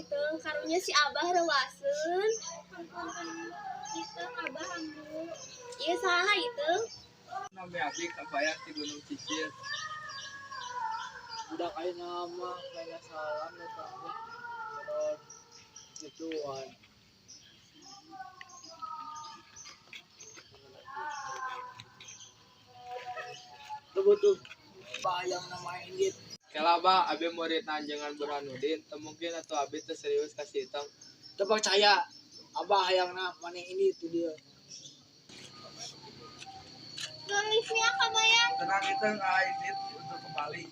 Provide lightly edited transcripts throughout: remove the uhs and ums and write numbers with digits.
Iteung, karunya si Abah rewaseun. Iteung Abah ambu. Ieu saha Iteung? Nami abdi kabayang ti Gunung Cicir. Budak ayeuna mah lain salam eta teh. Menurut gituan. Tuh butuh bayang nama indit. Kela bah, abi murid jangan Burhanuddin, teu mungkin atuh abi teu serius ka si Iteung. Teu percaya abah hayangna maneh ini tuh dia. Geulisnya kabayang. Tenang Iteung, indit untuk kembali.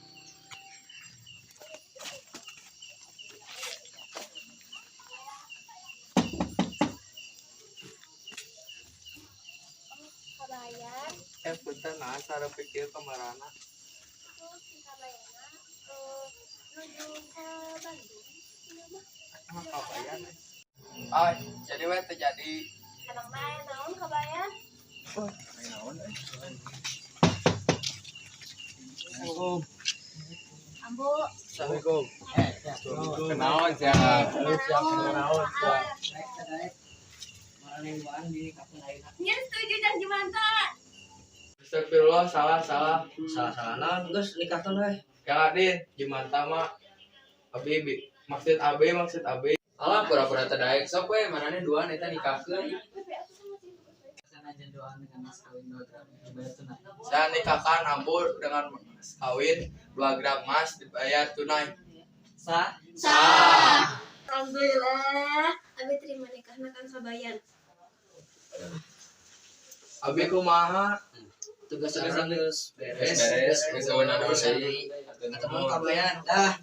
Kabayan. Punten nah, cara pikir kamarana. Terus si kabayana nuju ke Bandung. Ieu mah Ah, kabayan. Ah, jadi we teu jadi. Emang aya naon kabayan? Assalamualaikum. Ambu. Assalamualaikum. Kenaon siap. Siap, kenaon siap. Nya setuju jang Jumanta. Astagfirullah, salah salah. Salah-salah naon geus nikahkeun we. Kela din, Jumanta mah abi maksud abi maksud abi. Alah pura-pura teu daek sok we manane duaan eta nikahkeun. Saya nikahkan ambu dengan mas kawin 2 gram emas dibayar tunai. Sa Sah. Alhamdulillah, abi terima nikahna Kang Kabayan. Abi kumaha? Tugas geus beres. Beres, geus eueun deui. Ketemu kabayan dah.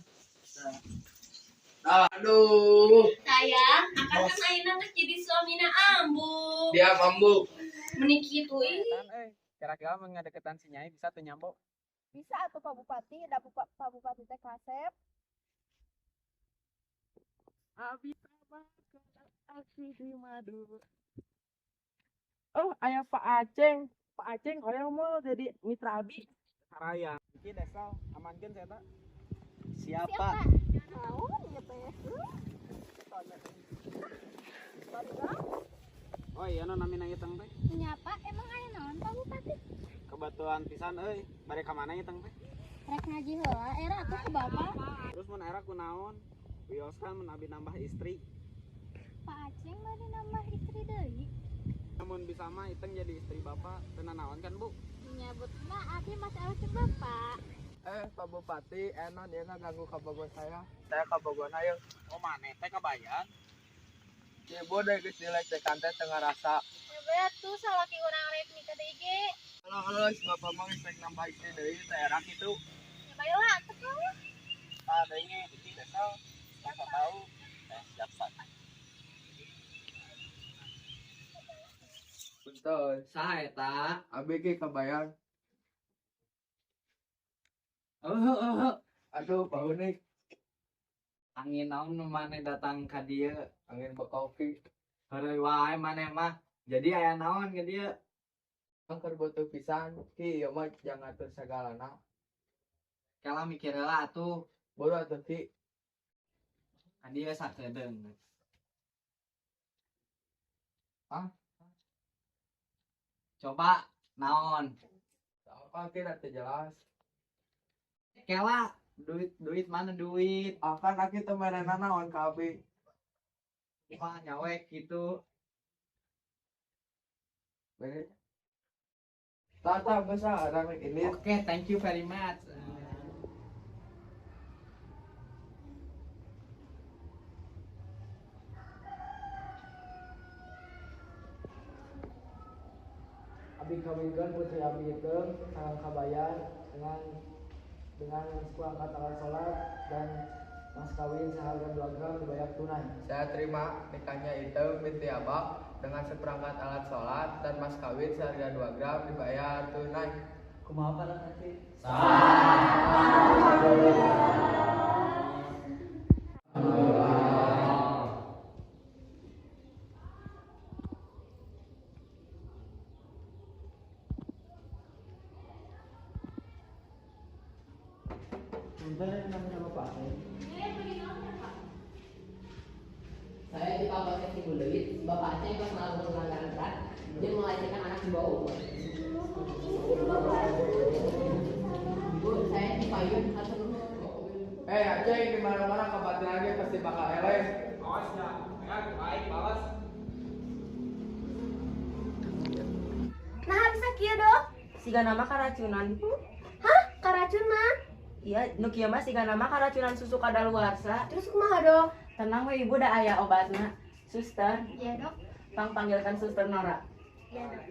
Aduh, Sayang, akan kan ayeuna geus jadi suamina ambu. diam ambu. Meni kitu ih. Kira-kira mun ngadeketan si Nyai bisa teu nyambo? Bisa atuh Pak Bupati, da Pak Bupati teh kasep. Abi aksi di madu. Oh, aya Pak Aceng. Pak Aceng hoyong mau jadi mitra abi. Saraya. Iki desa amankeun saya tak. Siapa? Naon ieu teh? Oh iya nu namina Iteng teh. Nya Pak, emang aya naon Pak Bupati? Kebetulan pisan euy, bade ka mana Iteng teh? Rek ngaji heula, era atuh ke Bapak. Terus mun era kunaon? Wios kan mun abi nambah istri. Pak Aceng bade nambah istri deui. Namun bisa mah Iteng jadi istri bapak, teu nanaon kan Bu? Nyebut mah abi masalah ke Bapak. Pak Bupati, enon ieu ngaganggu kabogoh saya. Saya kabogohna yeuh. Oh maneh teh kabayan. Ibu deh geus dilek-lekan teh teu ngarasa. Coba tuh salaki urang rek nikah deui ge. Halo, halo, si bapak mah geus rek nambah istri deui teh era kitu. Ya bae lah atuh kamu. Ah, deui iki desa. Siapa tahu siap sah. Punten. Saha eta? Abi ge kabayang. Heuh. Aduh, bau nih. Angin naon nu maneh datang ka dieu? Angin bekopi. Heureuy wae maneh mah. Jadi aya naon ka dieu? Angker butuh pisan. Ki, ieu mah jangan ngatur sagalana. Kela mikir heula atuh. Buru atuh Ki. Ka dieu sakedeung. Hah? Coba naon? Apa Ki teu jelas. Kela duit duit mana duit? Akan aki teu merena naon ka abi. Wah nyawek gitu. Bere. Tata geus ah, urang rek indit. Oke, thank you very much. Abi kawinkeun putri abi Iteung sareng Kabayan dengan seperangkat alat sholat dan mas kawin seharga 2 gram dibayar tunai. Saya terima nikahnya Iteung binti Abah dengan seperangkat alat sholat dan mas kawin seharga 2 gram dibayar tunai. Kumaha para nanti? Punten namanya Bapak Aceng. Eh, bagi naon ya, Pak? Saya di Kapolsek Cibuleuit, Bapak Aceng tos melakukan pelanggaran berat jeung melecehkan anak di bawah umur. Bu, saya di payun, hatur nuhun. Eh, Aceng di mana-mana kabatin lagi pasti bakal eleh. Awas ya, ya, baik balas. Nah, bisa kieu, Dok. Siga nama karacunan, Bu. Hah? Karacunan? Iya, nu kieu mah siga nama karacunan susu kadaluarsa. Terus kumaha, Dok? Tenang we, Ibu, da aya obatna. Suster, Iya, Dok. pang panggilkan Suster Nora. Iya, Dok.